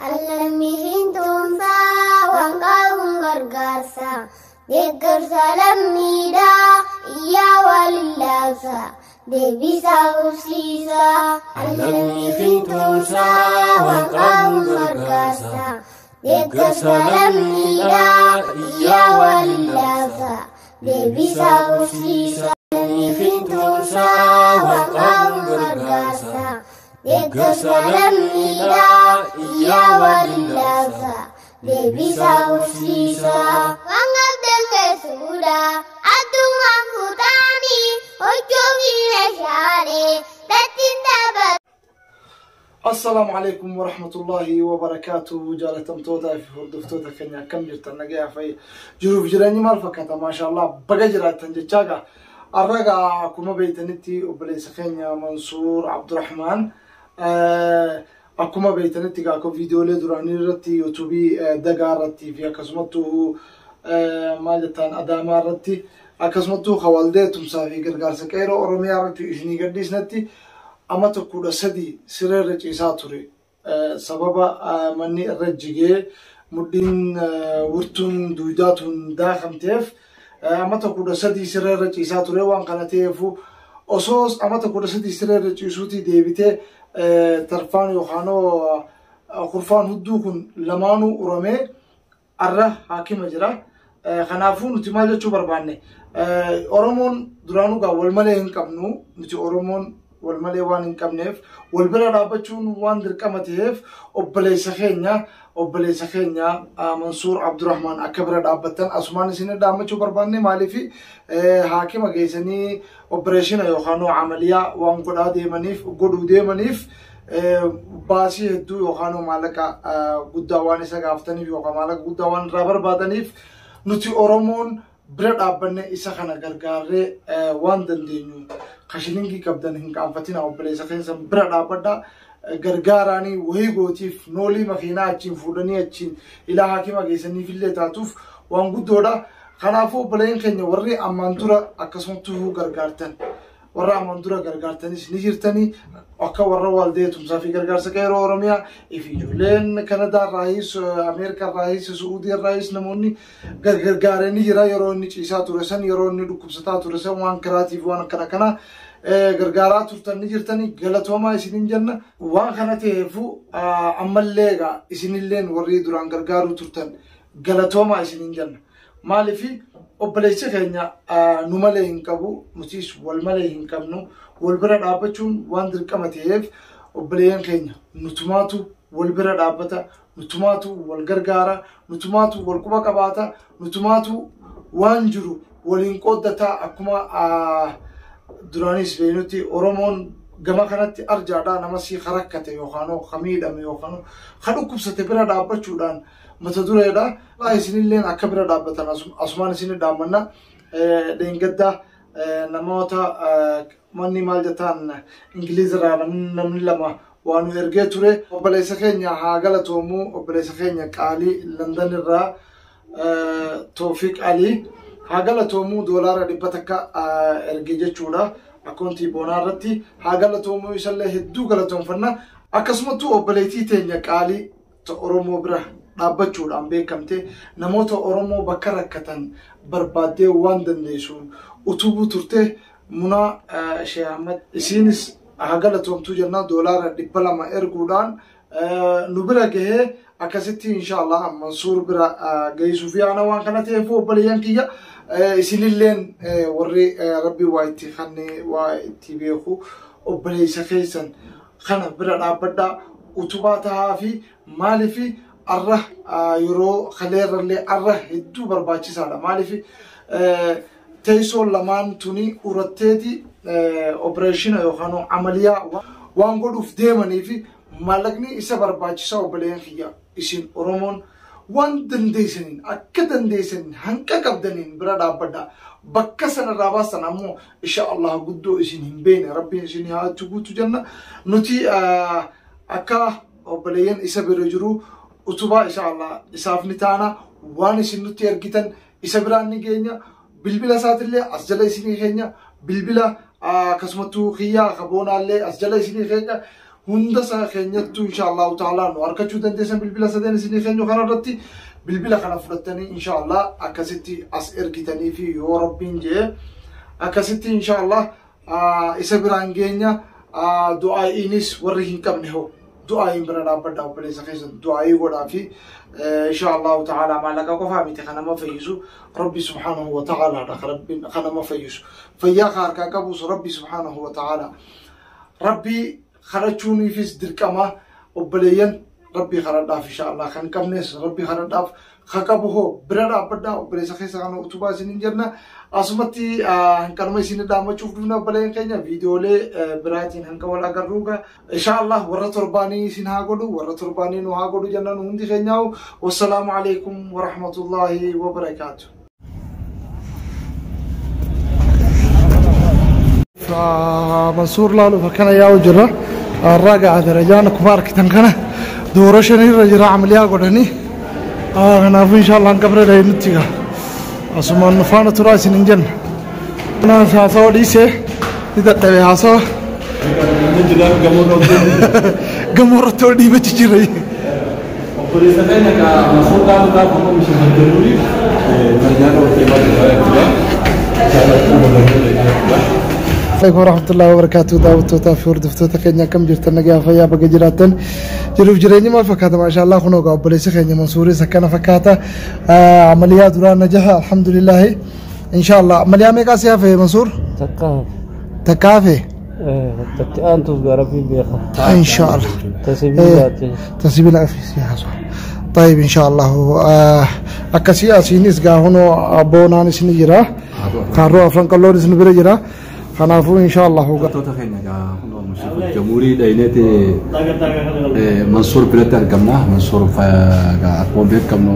Allammiin tumsaa waan qabuun gargaarsa. Deeggarsa lammiidhaa iyyaa walillaabsa. Deebisaa qubsiisa. Allammiin tumsaa waan qabuun gargaarsa. Deeggarsa lammiidhaa iyyaa walillaabsa. Deebisaa qubsiisa. Allammiin tumsaa waan qabuun gargaarsa. Deeggarsa lammiidhaa iyyaa walillaabsa. Deebisaa qubsiisa. Waan qabdan keessuudha. Addungaan kutaanii hojjoofi meeshaalee dattiin taphatu. Assalaamu alaikum warahmatullahi wabarakaatu. Jaalatamtootaa fi hordoftoota keenya, akkam jirtan? Nagayaa, fayya, jiruuf jireenyi maal fakkaata? Maashaallah, baga jiraattan jechaa gaa. Har'a gaa akkuma beeytanitti obboleessa keenya Mansuur Abdurrahmaan, akkuma beeytanitti gaa akka viidiyoolee duraanii irratti yuutuubii dagaa irratti fi akkasumattuu maal jettaan Adaamaa irratti, akkasumattuu kawaldee tumsaa fi gargaarsa qeeroo Oromiyaa irratti isinii gadhiisnetti, amata 13 siree irra ciisaa ture. Sababa manni irra jigee mudhiin wirtuun duudaatuun daakamteef amata 13 siree irra ciisaa ture. Waan kana ta'eefu osoo amata 13 siree irra ciisuutii deebitee tarfaan yookaan kurfaan hudduu kun lamaanuu uramee arra haakima jira. Kanaafuu nuti maal jechuu barbaanne, Oromoon duraanuu gaa wal malee hin qabnu. Nuti Oromoon wal malee waan hin qabneef wal bira dhaabbachuun waan dirqama ta'eef obboleessa keenya Mansuur Abdurrahmaan akka bira dhaabbattan asumaan isin dhaammachuu barbaanne. Maaliif haakima geessanii opereeshina yookaan amaliyaa waan godhaa deemaniif, godhuu deemaniif, baasii hedduu yookaan maallaqa guddaa waan isa gaafataniif yookaan maallaqa guddaa waan irraa barbaadaniif, nuti Oromoon bira dhaabbanne isa kana gargaarree waan dandeenyu kashilingii qabdan hin qaanfatina. Obboleessa keessan bira dhaabbadha, gargaaraanii. Wahii gootiif noolii makiinaa achiin fuudhanii achiin ilaa haakima geessaniif illee taatuuf waan guddoodha. Kanaafuu obboleen keenya warri ammaan dura akkasumatti gargaartan, warra ammaan dura gargaartanis ni jirtanii, akka warra waldee tumsaa fi gargaarsa qeeroo Oromiyaa fi ijoolleen Kanadaa irraayis, Ameerikaa irraayis, Suudii irraayis namoonni gargaaranii ni jira. Yeroo inni ciisaa ture san, yeroo inni dhukkubsataa ture san, waan kiraatiif waan akkana kana gargaaraa turtan ni jirtanii, galatoomaa isinin jenna. Waan kana ta'eefu ammallee egaa isinilleen warri duraan gargaaruu turtan galatoomaa isinin jenna. Maaliif obboleessi keenya nu malee hin qabu, nutis wal malee hin qabnu. Wal bira dhaabbachuun waan dirqama ta'eef obboleeyyan keenya nutumaatu wal bira dhaabbata, nutumaatu wal gargaara, nutumaatu wal quba qabaata, nutumaatu waan jiru waliin qooddataa. Akkuma duraanis beeknutti Oromoon gama kanatti arjaadhaa, nama sii rakkate yookaan ka miidhame yookaan ka dhukkubsate bira dhaabbachuudhaan mata dureedha. Isinilleen akka bira dhaabbatan asumaan isin dhaammanna. Dheengadda namoota manni maal jettaan Ingilizirraa namni lama waan nu ergee ture. Obboleessa keenya haa galatoomu, obboleessa keenya qaalii London irraa Toofiq Alii haa galatoomu, $100 erge jechuudha. Akkoontii boonaa irratti haa galatoomu, isallee hedduu galatoomfanna. Akkasumattuu obboleettii teenya qaalii Oromoo bira dhaabbachuudhaan beekamte, namoota Oromoo bakka rakkatan barbaaddee waan dandeessuun utubuu turte, Munaa Shee Ahmad, isiinis haa galatoomtuu jenna. $200 erguudhaan nu bira gahee akkasitti inshallah Mansuur bira geessuuf yaana. Waan kana ta'eef obboleeyyan kiyya, isinilleen warri rabbi waa itti kanne waa itti beeku obboleessa keessan kana bira dhaabbadhaa, utubaa tahaa fi maaliif arra yeroo kaleerrallee arra hedduu barbaachisaadha. Maaliif teessoon lamaan tuni uratteeti opereeshina yookaan amaliyaa waan godhuuf deemanii fi maallaqni isa barbaachisaa. Obboleeyyan kiyya, isin Oromoon waan dandeessaniin, akka dandeessaniin, hanqa qabdaniin bira dhaabbadha. Bakka sanarraa baasan ammoo insha Allah guddoo isin hin beene rabbiin isin haa itti guutu jenna. Nuti akka obboleeyyan isa bira jiru utubaa insha Allah isaaf ni taana. Waan isin nutti ergitan isa biraan ni geenya. Bilbila isaatillee as jala isinii keenya, bilbila akkasumattuu kiyyaa kaboonaallee as jala isinii keenya. Hunda isaa keenyattuu insha Allahu ta'ala nu argachuu dandeessan bilbila sadeen isinii keenyu kanarratti bilbila kana fudhattanii insha Allah akkasitti as ergitanii fi yoo Rabbiin jee akkasitti insha Allah isa biraan geenya. Du'aa'iinis warri hin qabne hoo du'aa'iin bira dhaabbadhaa, obboleessa keessan du'aa'ii godhaa fi insha Allahu ta'ala maallaqa qofaa miti kan nama fayyisu, Rabbi subhaanahu wa ta'alaadha kan nama fayyisu. Fayyaa ka harkaa qabus Rabbi subhaanahu wa ta'ala. Rabbi kadhachuuniifis dirqama. Obboleeyyan, Rabbi kadhadhaaf insha Allah. Kan qabnes Rabbi kadhadhaaf, ka qabu hoo bira dhaabbadhaa obboleessa keessa kana utubaa isinin jenna. Asumatti hanqanuma isin dhaammachuuf dhufna. Obboleeyyan keenya, viidiyoolee biraatiin hanga wal agarruuga insha Allah warra torbaanii isin haa godhu, warra torbaanii nu haa godhu jennaan hundi keenyaa'u. Wassalaamu alaikum warahmatullaahi wabarakaatu. Mansuur laaluuf akkana yaa'u jira. Raagaa darajaan akkuma argitan kana doora shanirra jira, amaliyaa godhanii. Kanaafuu insha Allah hanga bira nutti gaa. Asumaan nu faana turaa isin hin jenna. Kanaan haasawa dhiisee ni dadhabe haasawa. Gamoo irratti ol dhiibachi jira. Obboleessa keenya ka Mansuur laaluudhaaf amma ishee hojjennuuni darajaa qabatee baay'ee jechuudha. Jaallattuu walii jechuudha. Alaikum warahmatullahi wabarakatuh. Daawwattootaa fi hordoftoota keenya, akkam jirtan? Nagaa fayyaa baga jiraattan. Jiruuf jireenyi maal fakkaata? Maashaallah, kun ogaa obboleessi keenya Mansuuris akkana fakkaata. Amaliyaa duraan najaha, alhamdulillahi. Inshallah amaliyaa meeqaa si hafe, Mansuur? Takka. Takka hafe. Tatti aantuuf gaa Rabbiin beeka. Inshallah. Tasibiilaati. Tasibila si haaswa. طيب ان شاء الله akkasii asiinis gaa hunoo boonaan isin jira, kaarroo afran qalloon isin bira jira. Kanaafuu insha Allah. Hordoftoota keenya, gaa kunoo Jamhuurii dhayineeti Mansuur biratti argamna. Mansuur akkuma beekamu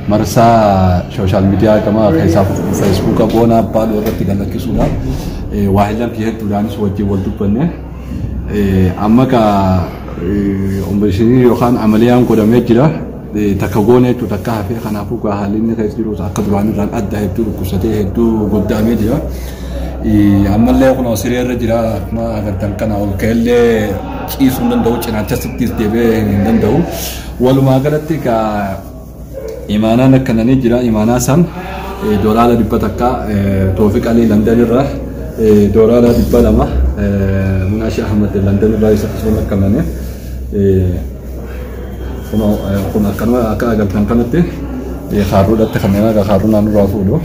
marsaa social media gama keessaa Feesbuuka boonaa baadhoo irratti galakkisuudhaan waa hedduu hedduudhaanis wajjin wal dubbanne. Amma gaa operation yookaan amaliyaan godhamee jira. Takka goone jechuudha, takka hafee. Kanaafuu gaa haalli inni keessa jiru akka duraan irraan adda, hedduu dhukkubsatee hedduu goddaamee jira. Ammallee kun siree irra jira. Akkuma agartan kana ol ka'ellee ciisuu hin danda'u, cinaacha sittiis deebi'ee hin danda'u. Walumaa galatti gaa imaanaan akkananii jira. Imaanaa san $100 Toofiq Alii Landan irra, $200 Munaashi Ahmad Landan irraa isa akkasuma akkananii kun akkanuma akka agartan kanatti kaarruudhatti kanneen akka kaarruu naannoo irraa fuudhu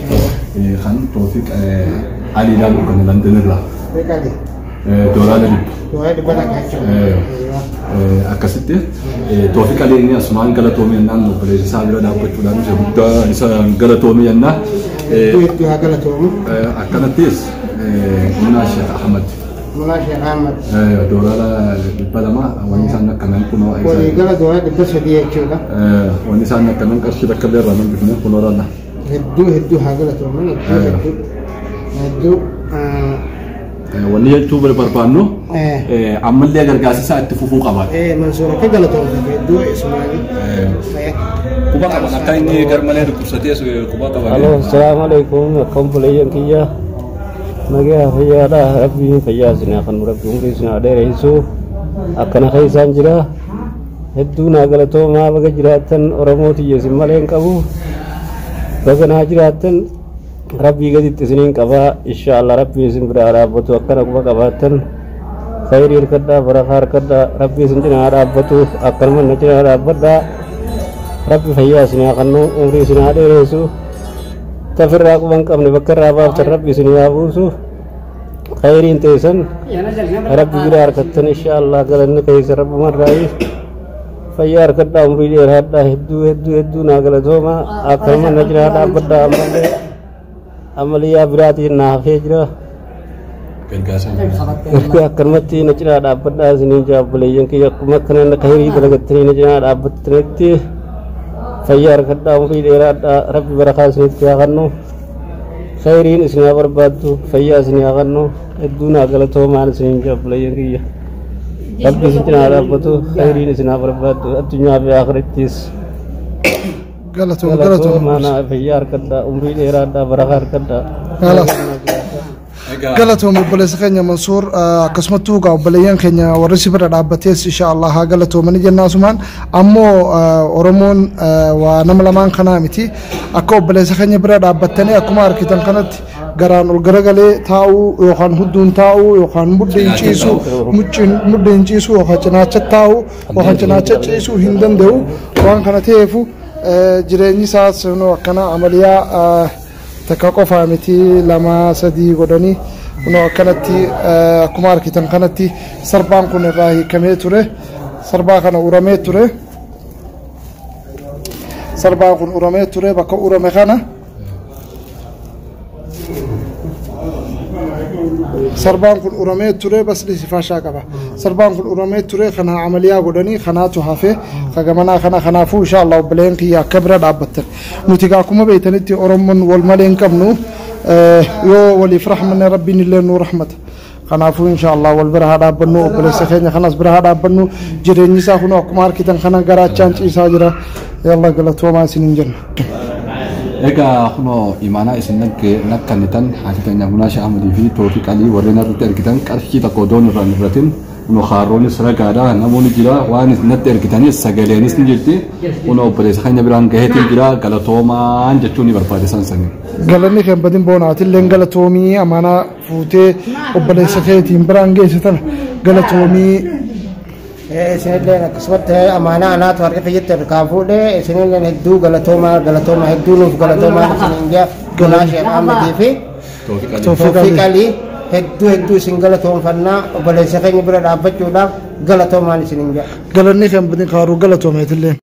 kan Toofiq Aliidhaan kan Landan irraa $100 akkasitti Toofiq Alii inni asumaan galatoomii jennaan, obboleessa isaa bira dhaabbachuudhaan isa guddaa isa galatoomii jennaa. Hedduu haa galatoomu. Akkanattis Munaa Sheekh Ahmad. Munaa Sheekh Ahmad. $200 wanni isaan akkanan kunoo. Waliigala $300 jechuudha. Wanni isaan akkanan qarshii takka illee irraa hin bifne kunoo ralla. Hedduu hedduu haa galatooman, hedduu hedduu hedduu. Wanni jechuu barbaannu ammallee gargaarsa isaa itti fufuu qaba. Mansuur akka galatoomte hedduu Ismaa'il. Quba qaban akka inni garmalee dhukkubsatee quba qaban. Alo, assalamu alaikum. Akkam buleeyyan kiyya? Nagaa fayyaadha. Rabbiin fayyaa isin haa kennu, Rabbi umrii isin haa dheeressu. Akkana keessaan jira. Hedduu naa galatoomaa, baga jiraattan. Oromoo tiyya isin malee hin qabu. Baga naa jiraattan. Rabbii gaditti isiniin qabaa. Insha Allah Rabbii isin biraa dhaabbatu. Akkana quba qabaattan. Khayrii harkadhaa, barakaa harkadhaa. Rabbii isin cinaa dhaabbatu. Akkanuma na cinaa dhaabbadhaa. Rabbi fayyaa isin haa kennu, umrii isin haa dheeressu. Tafirraa quba hin qabne bakka irraa baaftan Rabbi isin haa buusu. Khayriin teessan Rabbi bira harkattan insha Allah, galanni keessa Rabbumarraayi. Fayyaa harkadhaa, umrii dheeraadhaa. Hedduu hedduu hedduu naa galatooma. Akkanuma na cinaa dhaabbadhaa. Ammallee amaliyyaa biraatiin naa hafee jira. Akkanumatti na cinaa dhaabbadhaa isiniin jaa obboleeyyan kiyya. Akkuma akkana khayrii dalagattanii na cinaa dhaabbattanitti fayyaa harkadhaa, umrii dheeraadhaa. Rabbi barakaa isinitti haa kennu, khayriin isin haa barbaaddu, fayyaa isin haa kennu. Hedduu naa galatoomaan isiniin jaa obboleeyyan kiyya. Rabbi isin cinaa dhaabbatu, khayriin isin haa barbaaddu addunyaa fi akhirattis. Galatoom, galatoom. Galatoomaa, naa fayyaa harkadhaa, umrii dheeraadhaa, barakaa harkadhaa. Galas. Galatoom obboleessa keenya Mansuur, akkasumattuu egaa obboleeyyan keenya warri si bira dhaabbatees insha Allah haa galatoomani jennaa. Asumaan ammoo Oromoon waa nama lamaan kanaa miti, akka obboleessa keenya bira dhaabbattanii akkuma argitan kanatti garaan ol garagalee taa'uu yookaan hudduun taa'uu yookaan mudhiin ciisuu, mudhiin ciisuu yookaan cinaacha taa'uu yookaan cinaacha ciisuu hin danda'u. Waan kana ta'eefu jireenyi isaas akkana amaliyaa takka qofaa miti, lama sadii godhanii kunoo akkanatti akkuma argitan kanatti sarbaan kun irraa hiikamee ture, sarbaa kana uramee ture, sarbaan kun uramee ture. Bakka urame kana sarbaan kun uramee ture, bas faashaa qaba. Sarbaan kun uramee ture, kana amaliyaa godhanii kanaatu hafe kagamanaa kana. Kanaafuu insha Allah obboleen kiyya akka bira dhaabbattan. Nuti gaa akkuma beeytanitti Oromoon wal malee hin qabnu, yoo waliif rahmanne Rabbiin illee nuu rahmata. Kanaafuu insha Allah wal bira haa dhaabbannu, obboleessa keenya kanas bira haa dhaabbannu. Jireenyi isaa kun akkuma argitan kana garaachaan ciisaa jira. Yalla, galatoomaa isiniin jenna. Egaa kunoo imaanaa isin nakkannitan haati teenya Munaa Shah Ahmadii fi Toofiq Alii warreen irratti ergitan qarshii tokko odoon irraa hin irratin, kunoo kaarroonis ragaadha, namoonni jira, waan natti ergitanis sagaleenis ni jirti, kunoo obboleessa keenya biraan gaheetiin jira, galatoomaan jechuun ni barbaade san sanii. Galanni kan badin boonaatillee galatoomii, amaanaa fuutee obboleessa keetiin biraan geessitan galatoomii. Isinilleen akkasumatti amaanaa anaatu harka kiyyatti harkaa fuudhee, isinilleen hedduu galatoomaa, galatoomaa, hedduu nuuf galatoomaa isiniin jaa. Munaa Sheekh Ahmadii fi Toofiq Alii hedduu hedduu isin galatoomfannaa, obboleessa keenya bira dhaabbachuudhaaf galatoomaan isiniin jaa. Galanni kan badin kaaruu galatoomeetillee.